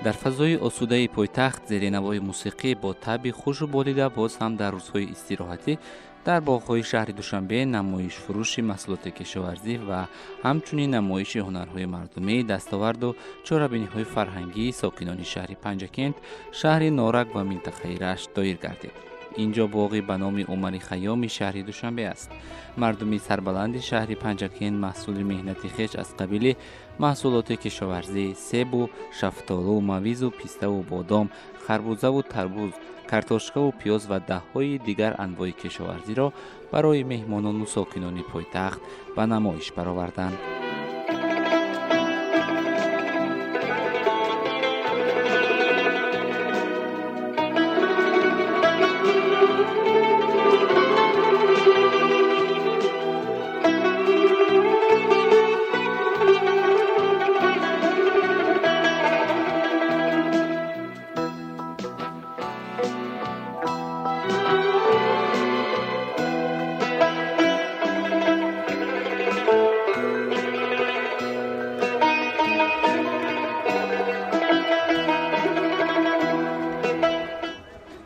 Дар фазои осудаи пойтахт, зери навои мусиқӣ, бо табъи хушу болида, боз ҳам дар рӯзҳои истироҳатӣ дар боғҳои шаҳри Душанбе намоишфурӯши маҳсулоти кишоварзӣ ва ҳамчунин намоиши ҳунарҳои мардумӣ, дастоварду чорабиниҳои фарҳангии сокинони шаҳри Панҷакент, шаҳри Норак ва минтақаи Рашт доир гардид. Ин ҷо боғи ба номи Умари Хайёми шаҳри Душанбе аст. Мардуми сарбаланди шаҳри Панҷакент маҳсули меҳнати хеш аз қабили маҳсулоти кишоварзӣ, себу шафтолу, мавизу пиставу бодом, харбузаву тарбуз, картошкаву пиёз ва даҳҳои дигар анвои кишоварзиро барои меҳмонону сокинони пойтахт ба намоиш бароварданд.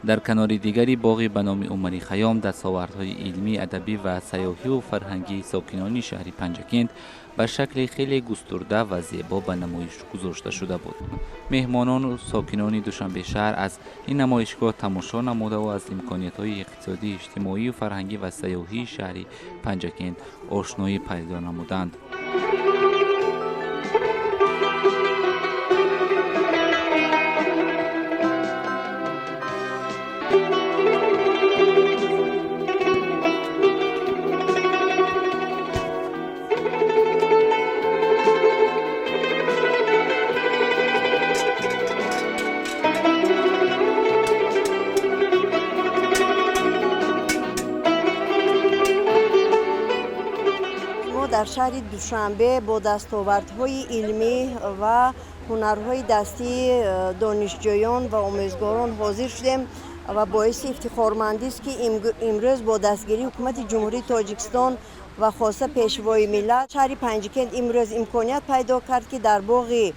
Дар канори дигари боғи ба номи Умари Хайём дастовардҳои илмӣ, адабӣ ва сайёҳиву фарҳангии сокинони шаҳри Панҷакент ба шакли хеле густурда ва зебо ба намоиш гузошта шуда буд. Меҳмонону сокинони Душанбешаҳр аз ин намоишгоҳ тамошо намудаву аз имкониятҳои иқтисодӣ, иҷтимоию фарҳангӣ ва сайёҳии шаҳри Панҷакент ошноӣ пайдо намуданд. Дар шаҳри Душанбе бо дастовардҳои илмӣ ва ҳунарҳои дастии донишҷӯён ва омӯзгорон ҳозир шудем ва боиси ифтихормандист, ки имрӯз бо дастгирии Ҳукумати Ҷумҳурии Тоҷикистон ва хоса Пешвои миллат шаҳри Панҷикент имрӯз имконият пайдо кард, ки дар боғи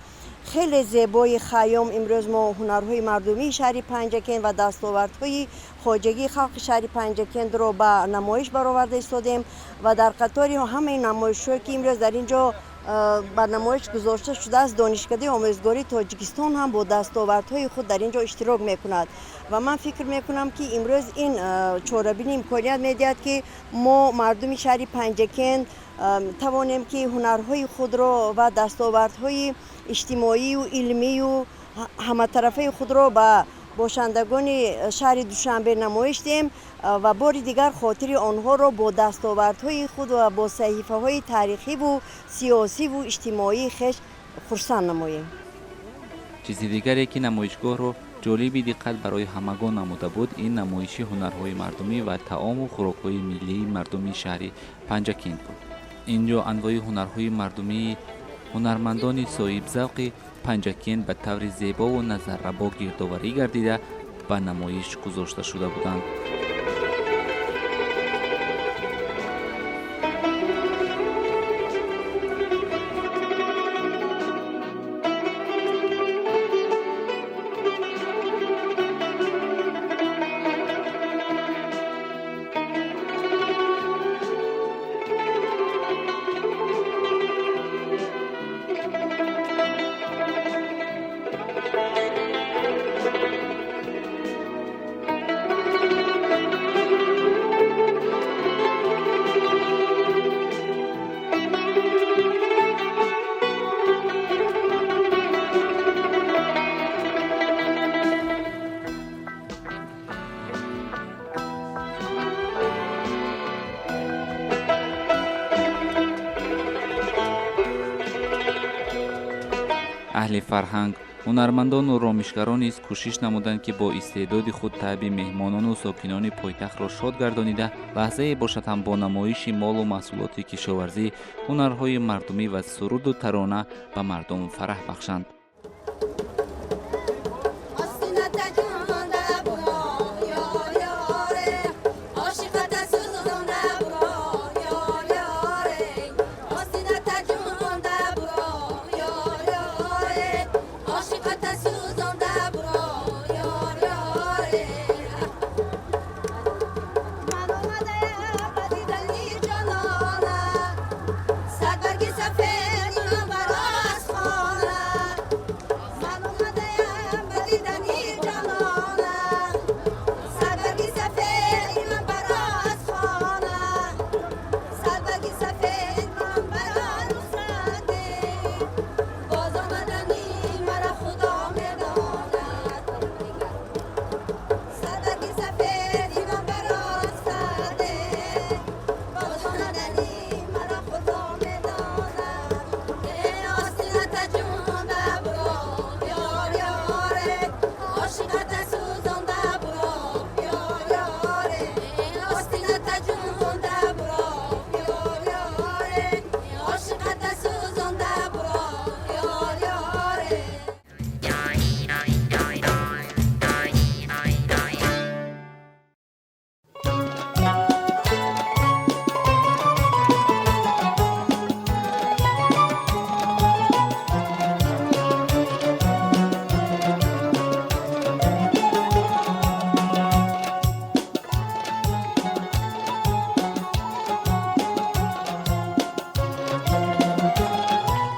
хеле зебои Хайём имрӯз мо ҳунарҳои мардумии шаҳри Панҷакент ва дастовардҳои хоҷагии халқи шаҳри Панҷакентро ба намоиш бароварда истодем. Ва дар қатори ҳамаи намоишҳое, ки имрӯз дар ин ҷо ба намоиш гузошта шудааст, Донишкадаи омӯзгории Тоҷикистон ҳам бо дастовардҳои худ дар ин ҷо иштирок мекунад. Ва ман фикр мекунам, ки имрӯз ин чорабинӣ имконият медиҳад, ки мо, мардуми шаҳри Панҷакент, тавонем, ки ҳунарҳои худро ва дастовардҳои иҷтимоию илмию ҳаматарафаи худро ба бошандагони шаҳри Душанбе намоиш диҳем ва бори дигар хотири онҳоро бо дастовардҳои худ ва бо саҳифаҳои таърихиву сиёсиву иҷтимоии хеш хурсанд намоем. Чизи дигаре, ки намоишгоҳро ҷолиби диққат барои ҳамагон намуда буд, ин намоиши ҳунарҳои мардумӣ ва таому хӯрокҳои миллии мардуми шаҳри Панҷакент буд. Ин ҷо анвои ҳунарҳои мардумии ҳунармандони соҳибзавқи Панҷакент ба таври зебову назаррабо гирдоварӣ гардида, ба намоиш гузошта шуда буданд. Аҳли фарҳанг, ҳунармандону ромишгарон низ кӯшиш намуданд, ки бо истеъдоди худ таъби меҳмонону сокинони пойтахтро шод гардонида, лаҳзае бошад ҳам бо намоиши молу маҳсулоти кишоварзӣ, ҳунарҳои мардумӣ ва суруду тарона ба мардум фараҳ бахшанд.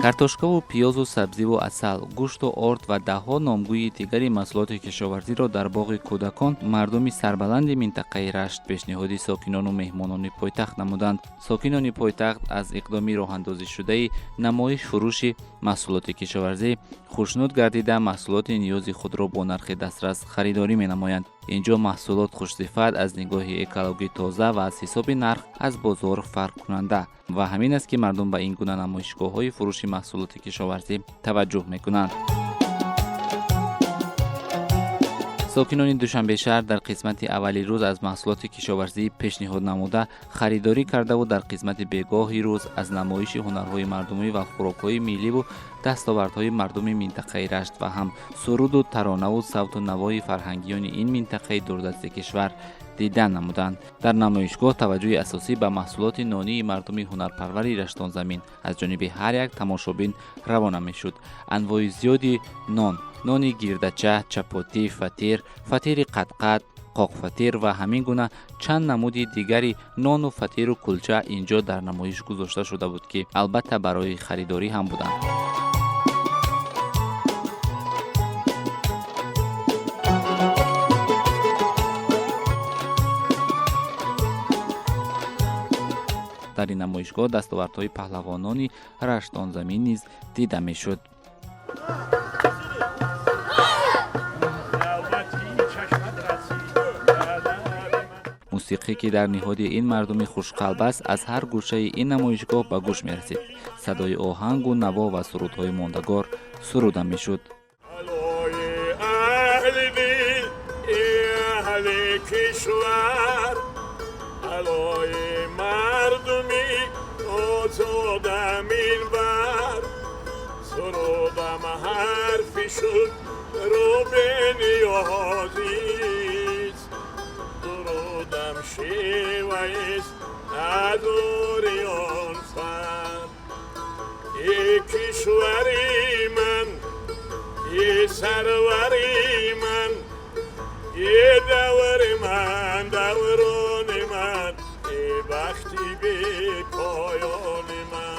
Картошкаву пиёзу сабзиву асал, гӯшту орд ва даҳҳо номгӯи дигари маҳсулоти кишоварзиро дар боғи кӯдакон мардуми сарбаланди минтақаи Рашт пешниҳоди сокинону меҳмонони пойтахт намуданд. Сокинони пойтахт аз иқдоми роҳандозишудаи намоиш фурӯши маҳсулоти кишоварзӣ хушнуд гардида, маҳсулоти ниёзи худро бо нархи дастрас харидорӣ менамоянд. Инҷо маҳсулот хушсифат, аз нигоҳи экологӣ тоза ва аз ҳисоби нарх аз бозор фарқкунанда ва ҳамин аст, ки мардум ба ин гуна намоишгоҳҳои фурӯши маҳсулоти кишоварзӣ таваҷҷӯҳ мекунанд. Сокинони Душанбешаҳр дар қисмати аввали рӯз аз маҳсулоти кишоварзӣ пешниҳод намуда харидорӣ кардаву дар қисмати бегоҳи рӯз аз намоиши ҳунарҳои мардумӣ ва хӯрокҳои милливу дастовардҳои мардуми минтақаи Рашт ва ҳам суруду таронаву савту навои фарҳангиёни ин минтақаи дурдасти кишвар дидан намуданд. Дар намоишгоҳ таваҷҷӯҳи асосӣ ба маҳсулоти нонии мардуми ҳунарпарвари раштонзамин аз ҷониби ҳар як тамошобин равона мешуд. Анвои зиёди нон: нони гирдача, чапотӣ, фатир, фатири қатқат, қоқфатир ва ҳамин гуна чанд намуди дигари нону фатиру кулча инҷо дар намоиш гузошта шуда буд, ки албатта барои харидорӣ ҳам буданд. Дар ин намоишгоҳ дастовардҳои паҳлавонони раштонзамин низ дида мешуд. Мусиқӣ, ки дар ниҳоди ин мардуми хушқалб аст, аз ҳар гӯшаи ин намоишгоҳ ба гӯш мерасид. Садои оҳангу наво ва сурудҳои мондагор суруда мешуд. Сурудам ҳарфи шуд рӯ бениёзист, дурудам шеваист аз ориён фар. Е кишвари ман, е сарвари ман, е даври ман, даврони ман, е бахти бепоёни ман.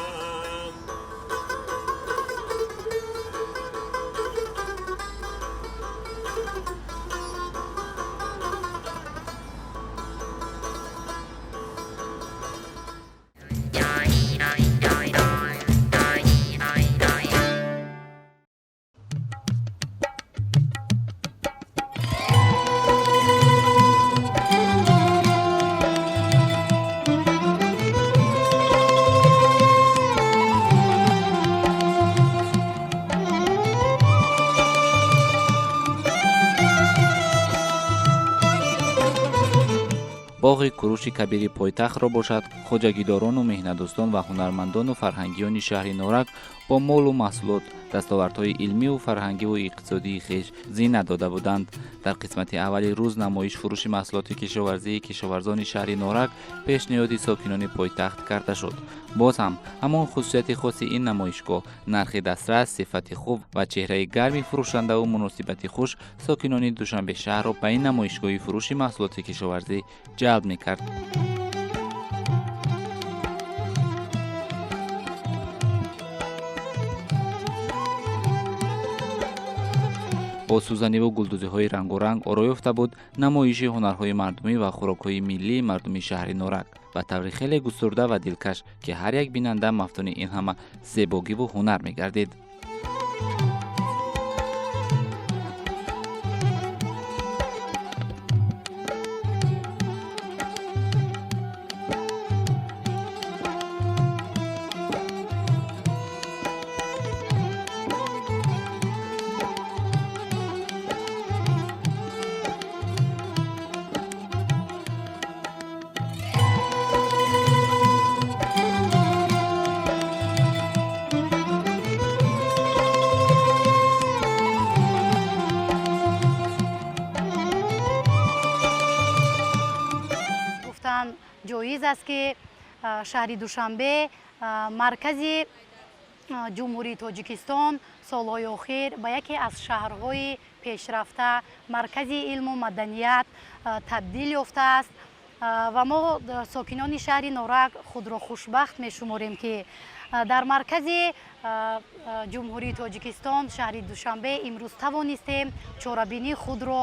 Боғи Куруши Кабири пойтахтро бошад, хоҷагидорону меҳнатдӯстон ва ҳунармандону фарҳангиёни шаҳри Норак бо молу маҳсулот, дастовардҳои илмиву фарҳангиву иқтисодии хеш зинат дода буданд. Дар қисмати аввали рӯз намоиш фурӯши маҳсулоти кишоварзии кишоварзони шаҳри Норак пешниҳоди сокинони пойтахт карда шуд. Боз ҳам ҳамон хусусияти хоси ин намоишгоҳ: нархи дастрас, сифати хуб ва чеҳраи гарми фурӯшандаву муносибати хуш сокинони Душанбешаҳрро ба ин намоишгоҳи фурӯши маҳсулоти кишоварзӣ ҷалб мекард. Бо сӯзаниву гулдӯзиҳои рангоранг оро ёфта буд намоиши ҳунарҳои мардумӣ ва хӯрокҳои миллии мардуми шаҳри Норак ба таври хеле густурда ва дилкаш, ки ҳар як бинанда мафтуни ин ҳама зебогиву ҳунар мегардид. Ҷоиз аст, ки шаҳри Душанбе, маркази Ҷумҳурии Тоҷикистон, солҳои охир ба яке аз шаҳрҳои пешрафта, маркази илму маданият табдил ёфтааст. Ва мо, сокинони шаҳри Норак, худро хушбахт мешуморем, ки дар маркази Ҷумҳурии Тоҷикистон, шаҳри Душанбе, имрӯз тавонистем чорабинии худро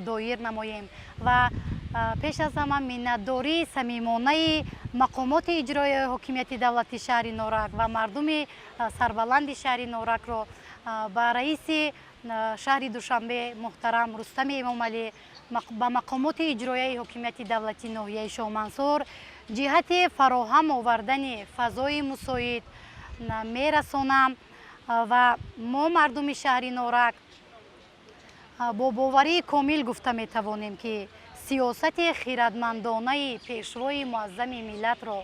доир намоем. Ва пеш аз ҳама миннатдории самимонаи мақомоти иҷроияи ҳокимияти давлати шаҳри Норак ва мардуми сарбаланди шаҳри Норакро ба раиси шаҳри Душанбе муҳтарам Рустами Эмомалӣ, ба мақомоти иҷроияи ҳокимияти давлати ноҳияи Шоҳмансур ҷиҳати фароҳам овардани фазои мусоид мерасонам. Ва мо, мардуми шаҳри Норак, бо боварии комил гуфта метавонем, ки сиёсати хирадмандонаи Пешвои муаззами миллатро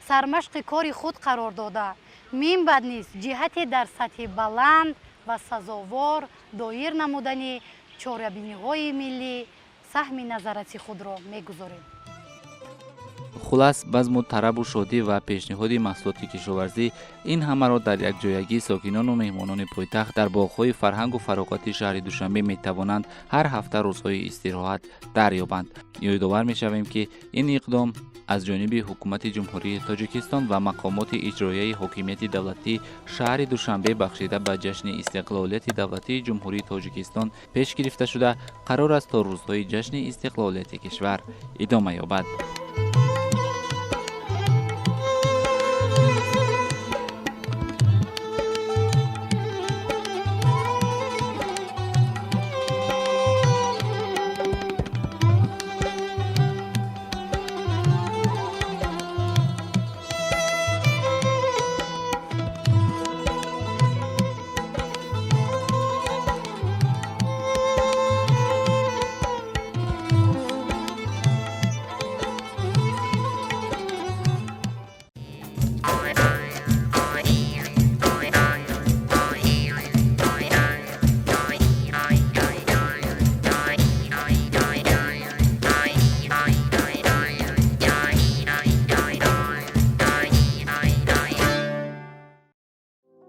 сармашқи кори худ қарор дода, минбаъд низ ҷиҳати дар сатҳи баланд ва сазовор доир намудани чорабиниҳои миллӣ саҳми назарраси худро мегузорем. Хулас, базму тарабу шодӣ ва пешниҳоди маҳсулоти кишоварзӣ, ин ҳамаро дар якҷоягӣ сокинону меҳмонони пойтахт дар боғҳои фарҳангу фароғати шаҳри Душанбе метавонанд ҳар ҳафта рӯзҳои истироҳат дарёбанд. Ёдовар мешавем, ки ин иқдом аз ҷониби Ҳукумати Ҷумҳурии Тоҷикистон ва мақомоти иҷроияи ҳокимияти давлатии шаҳри Душанбе бахшида ба ҷашни истиқлолияти давлатии Ҷумҳурии Тоҷикистон пеш гирифта шуда, қарор аст то рӯзҳои ҷашни истиқлолияти кишвар идома ёбад.